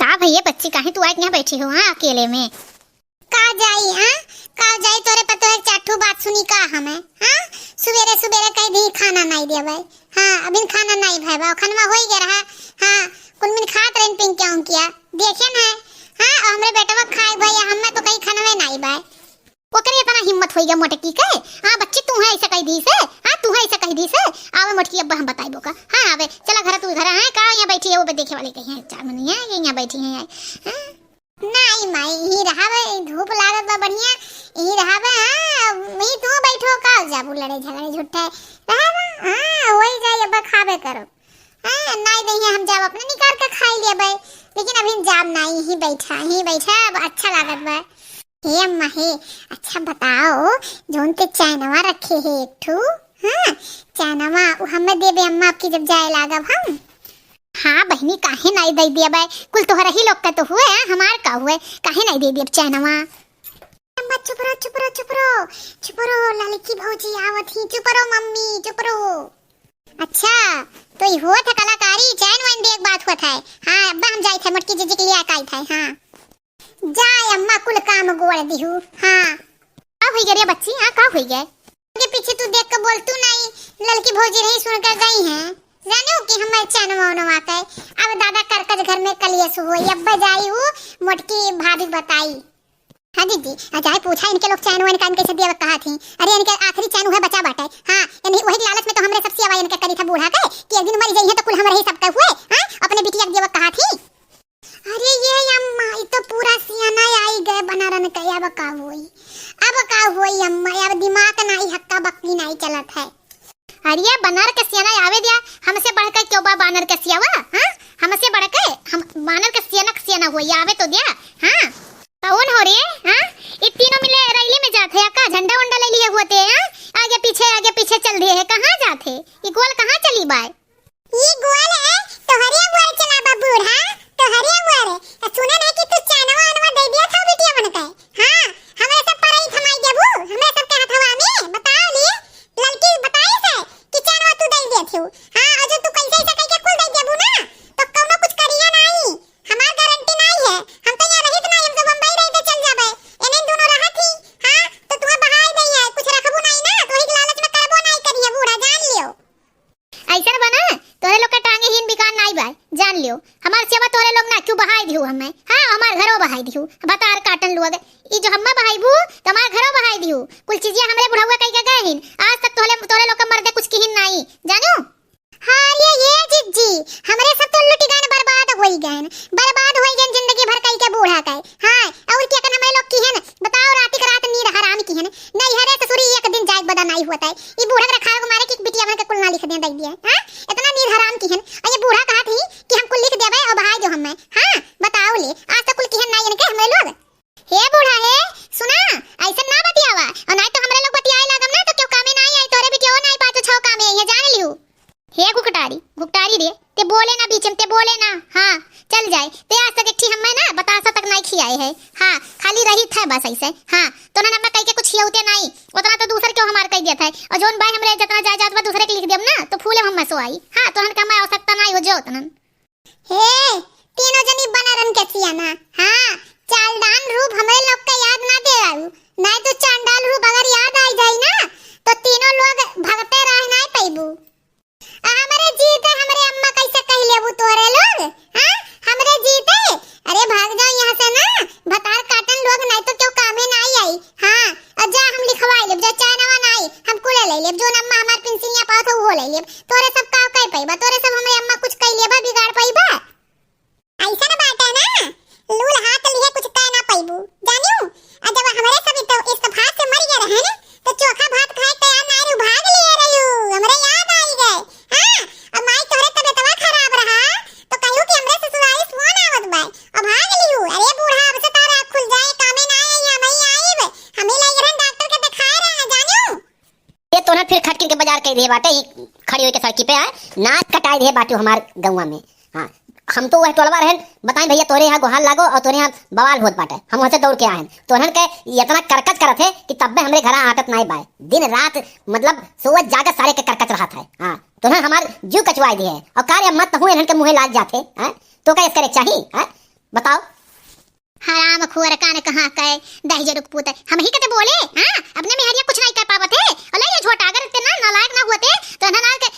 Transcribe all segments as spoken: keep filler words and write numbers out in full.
का भइया बच्ची, काहे तू आइके यहाँ बैठी हो, हाँ, अकेले में? का जाई, हाँ? का जाई, तोरे पतोहे के चार ठो बात सुनी का हमें, हाँ? सुबेरे सुबेरे कह दी खाना नाई देबै, हाँ, अभिन खाना नाई भय बा, खनवा होई गया रहा, हाँ, कुल मिन खात रहन पिंकिया उंकिया, देखे न है, हाँ, और हमरे बेटवा खाए भैया, हमें तो कहीं खनवे नाई बाय। ओकरे इतना हिम्मत होई गया मोटकी के, हाँ, बच्ची तू है ऐसा कह दी से, हाँ, तू है ऐसा कह दी से, आवे मोटकी अब्बा हम बताइबो का, हाँ, आवे, चला घर तू घर है का, यहाँ बैठी है, वो देखे वाली कहीं है, चार मनी है, ये यहाँ बैठी है, हाँ? नाई माई, यहीं रहबे, धूप लागत बा बढ़िया, यहीं रहबे, हाँ, यहीं तू बैठो, का जाबू लड़े झगड़े झूठे, रहबे, हाँ, होई जाई, अब खाबे करो, हाँ, नाई दही हम जाब अपने निकाल के खाई लेबे, लेकिन अभी जाब नाई, यहीं बैठा, यहीं बैठा, अब अच्छा लागत बा। हे अम्मा हे, अच्छा बताओ, जौन ते चैनवा रखे है एक ठू, हाँ, चैनवा, वो हमें देबे अम्मा, आपकी जब जाए लागब हम। हाँ बहिनी, काहे नाई दे देबे? कुल तोहरा ही लोग का तो हुए, हाँ? हमार का हुए? काहे नाई दे देब चैनवा? अम्मा, चुप रहो, चुप रहो, चुप रहो, चुप रहो, ललकी भौजी आवत ही, चुप रहो मम्मी, चुप रहो। अच्छा, तो ई होत है कलाकारी, चैन वैन देख बात होत है। हाँ, अब्बा हम जाइत है, मोटकी जीजी के लिए आकाइत है, हाँ। जाए अम्मा, कुल काम गोड़ दिहू, हाँ। का होई गए रे बच्ची, हाँ, का होई गए? आगे पीछे तू देख के बोल, तू नहीं, ललकी भौजी रही सुन के गई हैं। जानू कि हमारे चैनवा उनवा के, अब दादा करकज घर में कलियस होई, अब जाई ऊ मोटकी भाभी बताई। हाँ जीजी, आ जाए पूछा इनके लोग चैन वैन कान कैसे देवे कहा थी। अरे इनके आखिरी चैन उहे बचा बाटे। हाँ, यानी वही लालच में तो हमरे सब सियावा इनके करी था बूढ़ा के कि एक दिन मर जाइए तो कुल हम रही सबके हुए। हाँ, अपने बिटिया के देवे कहा थी। अरे ये अम्मा, ई तो पूरा सियाना आई गए बनारन के, अब का होई, अब का होई अम्मा, अब दिमाग नाई हक्का बक्की नाई चलत है। अरे बनार के सियाना आवे दिया, हमसे बढ़ के क्यों बा बानर के सियावा, हाँ? हमसे बढ़ के हम बानर के सियाना के सियाना होई, आवे तो दिया, हाँ? कौन हो रे, हाँ? ई तीनों मिले रैली में जात है का? झंडा वंडा ले लिए हुए थे, हाँ? आगे पीछे, आगे पीछे चल दिए है, कहाँ जात है? ई गोल कहाँ चली बाय? ई गोल है, तोहरे गोल चला बा बूढ़ा, तोहरे गोल। तो सुने नहीं कि तू चैनवा अनवा दे दिया था बिटिया बन के। हाँ, हमरे सब पर ही थमाई देबू, हमरे सब के हथवा में, बताओ ली, ललकी बताई से कि चैनवा तू दे दिया थू। हाँ, और जो तू कैसे ऐसे कह के कुल दे देबू ना, तो कौनो कुछ करिए नहीं। हमार गारंटी नहीं है, हम तो यहाँ रहित नहीं, हम तो बम्बई रहित चल जाबे। एने दोनों रहत ही, हाँ, तो तुम्हें बहाई नहीं है, कुछ रखबू नहीं ना, तो वही लालच में करबो नहीं करिए बूढ़ा, जान लियो। ऐसन बना, तोहरे लोग का टांगे हीन बिकान नाई बाय, जान लियो। हमार सेवा तोहरे लोग ना क्यों बहाई दिहू हमें, हाँ, हमार घरो बहाई दिहू, बतार काटन लोग। ई जो हम्मा बहाईबू, तो हमार घरो बहाई दिहू। कुल चीजिया हमरे बुढ़ौआ कई के गए हिन, आज तक तोहरे, तोहरे लोग का मर्दे कुछ किहिन नाई, जानू? हाँ, ये, ये जिज्जी, हमरे सब तो लुटि गए, बर्बाद होई गए, बर्बाद होई गए जिंदगी भर कई के बूढ़ा के। हाँ, और क्या करना हमरे लोग किहिन, बताओ, रात के रात नींद हराम किहिन। नैहरे ससुरी एक दिन जाए बदा नाई होता है। ई बूढ़ा के रखावे के मारे कि बिटिया बन के कुल ना लिख दे, दे दिए। हाँ? इतना नींद हराम किहिन। और ये बूढ़ा कहा थी कि हम कुल लिख देबे और बहाई दो हमें। हाँ? बताओ ले, आज तक कुल किहिन नाई इनके हमरे लोग। हे बूढ़ा हे, सुना, ऐसे ना बतियावा। और नाई तो हमरे लोग बतियाए लागम ना तो क्यों कामे नाई आई, तोरे बिटिया नाई पाँच छह कामे आई है, जान लियो। हे घुघटारी, घुघटारी रे, ते बोले ना बीच में, ते बोले ना। हाँ, चल जाए। ते आज तक एक ठी हमें ना बतासा तक नाई खियाए है। हाँ, खाली रही था बस ऐसे। हाँ, तो ना, ना मैं कह के कुछ खियाउते नाई, उतना तो दूसर क्यों हमार कह दिया था। और जोन बाय हमरे जितना जायदाद बा दूसरे के लिख देब ना, तो फूले हम सो आई। हाँ, तो हन का मैं आवश्यकता नाई हो जो उतना। हे, तीनों जनी बनारन के सियाना। हाँ, चालडान रूप हमरे लोग के याद ना दे आऊ, नाई तो चांडाल रूप अगर याद आई जाई ना, तो तीनों लोग भगते रह नाई पैबू। आ, हमरे जीते हमरे अम्मा कैसे कह लेबू तोरे लोग? हाँ, हमरे जीते? अरे भाग जाओ यहाँ से ना, भतार काटन लोग, नाई तो क्यों कामे नाई आई। हाँ, और जा हम लिखवाई लेब, जो चैनवा नाई, हम कुले ले लेब, जो अम्मा हमार पेंसिलिया पावत हो, वो ले लेब। तोरे सब का कह पैबा, तोरे सब हमरे अम्मा कुछ कह लेबा, बिगाड़ पैबा। ऐसन बाटे ना, लूल हाथ लिए कुछ कह ना पैबू, जानियो। आ जब हमरे सब तो इस्तफात से मर गए रहे ना, तो चोखा भात खाए तैयार ना रहू, भाग लिए रहू, हमरे याद आई गए। हाँ, अब माई तोहरे तबीयतवा खराब रहा, तो कहू कि हमरे ससुरारी फोन आवत बा, अब भाग लिहू। अरे बूढ़ा, अब से तारा खुल जाए, कामे ना आई, हम ही आइब, हम ही ले रहन डॉक्टर के दिखाए रहे, जानियो। ये तो ना फिर खटकिन के बाजार कह दिए बाटे, ई खड़ी होई के सड़की पे आए, नाक कटाई दिए बाटे हमार गौवा में। हाँ, हम तो वह टोलवा रहन, बताएं भैया, तोरे यहाँ गोहार लागो और तोरे यहाँ बवाल होत बाटे, हम वहाँ से दौड़ के आए हैं। तोहन के इतना करकच करत है कि तब्बे हमरे घरा आटत नाई बाय। दिन रात मतलब सोवत जागत सारे के करकच रहत है। हाँ, तोहन हमार जीव कचवाई दिए है। और का रे अम्मा, तहूँ इन्हन के मुँहे लाग जाते हैं? तो का इसका रे चाही? हाँ? बताओ। हराम खोर कान कहाँ के, दहिजरुक पूत, हमही कते बोले, हाँ? अपने मेहरिया कुछ नाहीं कह पावत है, अउ लइ जो झोटा, अगर इतने नालायक ना होते, तो इन्हन ना के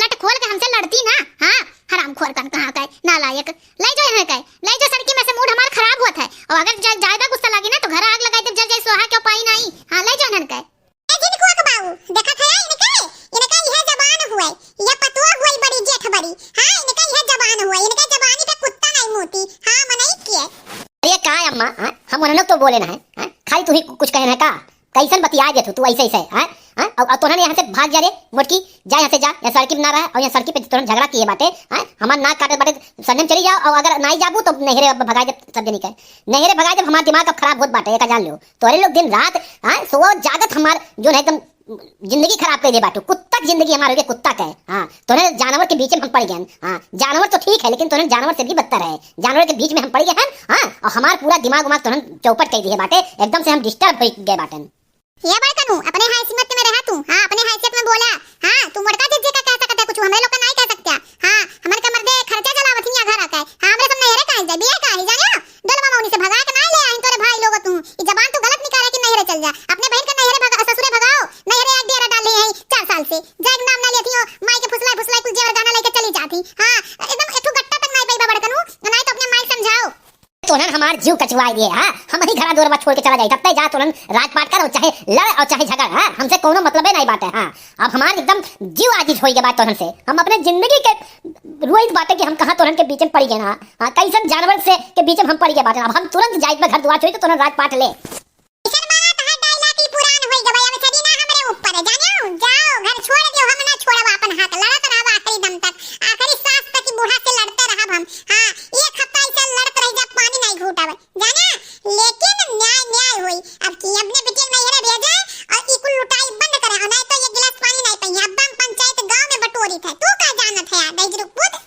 लट खोल के हमसे लड़ती ना, हाँ? हराम खोर कान कहाँ के, नालायक, लइ जो इन्हन के, लइ जो सड़की में से, मूड हमार खराब होत है, अउ अगर ज-, ज्यादा गुस्सा लागी ना, तो घर आग लगाइ देब, जल जाई सोहा के उपाय नाहीं, हाँ, लइ जो इन्हन के। ए जिनको के बाऊ, देखत है इनके, इनके इहे जबान हुए, इहे पतोह हुए बड़ी जेठ बड़ी। हाँ, इनके इहे जबान हुए, इनके जबानी पे कुत्ता नाहीं मूती। हाँ, मनई के। अरे का अम्मा, हाँ? हम उन्हन तो बोले ना है, हाँ? खाली तू ही कुछ कहे ना का? कइसन बतियाइ देत हो तू अइसे अइसे, हाँ? हाँ? अउ, अउ तोहन यहाँ से भाग जा रे, मोटकी, जा यहाँ से जा, यहाँ सड़की पे ना रह, अउ यहाँ सड़की पे तोहन झगड़ा किहे बाटे, हाँ? हमार नाक काटत बाटे, संजम चली जाओ, अउ अगर नाहीं जाबू तो नैहरे अब भगाइ देब सब जनी के। नैहरे भगाइ देब, हमार दिमाग अब खराब होत बाटे, एका जान लियो। तोहरे लोग दिन रात, हाँ, सोवत जागत हमार जौन है एकदम जिंदगी खराब कइ दे बाटू। कुत्ता के जिंदगी हमार होइ गए, कुत्ता के। हाँ, तोहरे जानवर के बीच में हम पड़ गए। हाँ, जानवर तो ठीक है, लेकिन तोहरे जानवर से भी बदतर है। जानवर के बीच में हम पड़ गए हैं, हाँ, अउ हमार पूरा दिमाग उमाग तोहरे चौपट कइ दिहे बाटे, एकदम से हम disturb होइ गए बाटन। ये बड़कनू, अपने हैसियत में रहा तू, हाँ, अपने हैसियत में बोला, हाँ, तू मोटका जिज्जे का कह सकत है कुछ, हमरे लोग का नाहीं कह सकत है, हाँ, हमरे का मर्दे खर्चा चलावत हिया घर आके, हाँ, हमरे सब नैहरे काहे जाए, बिया काहे जाने हो? डोलवा मौनी से भगा के नाहीं ले आइन तोरे भाई लोग तू, ई जबान तू गलत निकाले कि नैहरे चल जा, अपने बहिन के नैहरे भगा, ससुरे भगाओ, नैहरे एक डेरा डाले हैं चार साल से, जाए के नाम ना लेती हो, माई के फुसलाई फुसलाई कुल जेवर गहना लेके चली जाती, हाँ, एकदम एक ठो गट्टा तक नाहीं पइबा बड़कनू, नाहीं तो अपने माई समझाओ। तोहन हमार जीव कचुआइ दिहे, हाँ? हमही घरा दुअरवा छोड़ के चला जाई, तब तय जा तोहन राजपाट कर, अउ चाहे लड़, अउ चाहे झगड़, हाँ? हमसे कउनो मतलबे नाहीं बाटे, हाँ? अब हमार एकदम जीव आजिज होइ गए बा तोहन से। हम अपने जिंदगी के रोइत बाटे कि हम कहाँ तोहन के बीच में पड़ गए ना, हाँ? कइसन जानवर से के बीच में हम पड़ गए बाटे। अब हम तुरंत जाइत बा घर दुआर छोड़ के तोहन राजपाट ले। अइसन मारा तहार dialogue ई पुरान होइ गवा, अब चली ना हमरे ऊपर, जाने हो? जाओ, घर छोड़ दियो, हम ना छोड़ब आपन हाथ, लड़त रहब आखिरी दम तक, आखिरी सांस तक ई बूढ़ा से लड़ते रहब हम। हाँ, एक हफ्ता अइसे लड़त रह जा, पानी नाहीं घूटब, जाने? लेकिन न्याय, न्याय होई। अब की अपने बिटिया नैहरे भेजे अउर ई कुल लुटाई बंद करे, अउर नाहीं तो ये गिलास पानी नाहीं पइहे। अब हम पंचायत गांव में बटोरी थे, तू का जानत है यार, दहिजरुक पूत?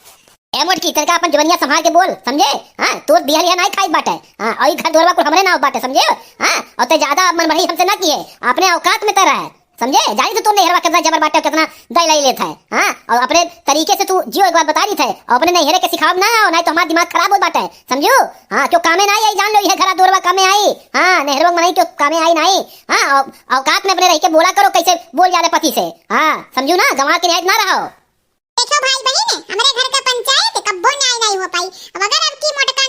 ए मोटकी, तनका अपन जवनिया संभाल के बोल, समझे? हाँ, तोर दिहल यहाँ नाहीं खाई बाटे। हाँ, अउर ई घर दुअरवा कुल हमरे नाव बाटे, समझे? हाँ, अउर ते ज्यादा मन बढ़ई हमसे ना किहे, अपने औकात में ते रहे, समझे? जानी तो तोर नैहरवा कितना जबर बाटे, कितना दई लाई लेत है, हाँ? अउर अपने तरीके से तू जियो, एक बात बताइ देत है, अउर अपने नैहरे के सिखावब ना, अउर नाहीं तो हमार दिमाग खराब होत बाटे, समझू? हाँ, क्यों कामे नाहीं आई, जान लो, इहे घरा दुअरवा कामे आई, हाँ, नैहरवा मनई क्यों कामे आई नाहीं, हाँ, औ-, औकात में अपने रहि के बोला करो, कइसे बोल जाले पति से, हाँ, समझू ना, गंवा के न्याय ना रहो। देखो भाई बहिन, हमरे घर का पंचायत कब्बो न्याय नाहीं हो पाई। अब अगर अब की मोटका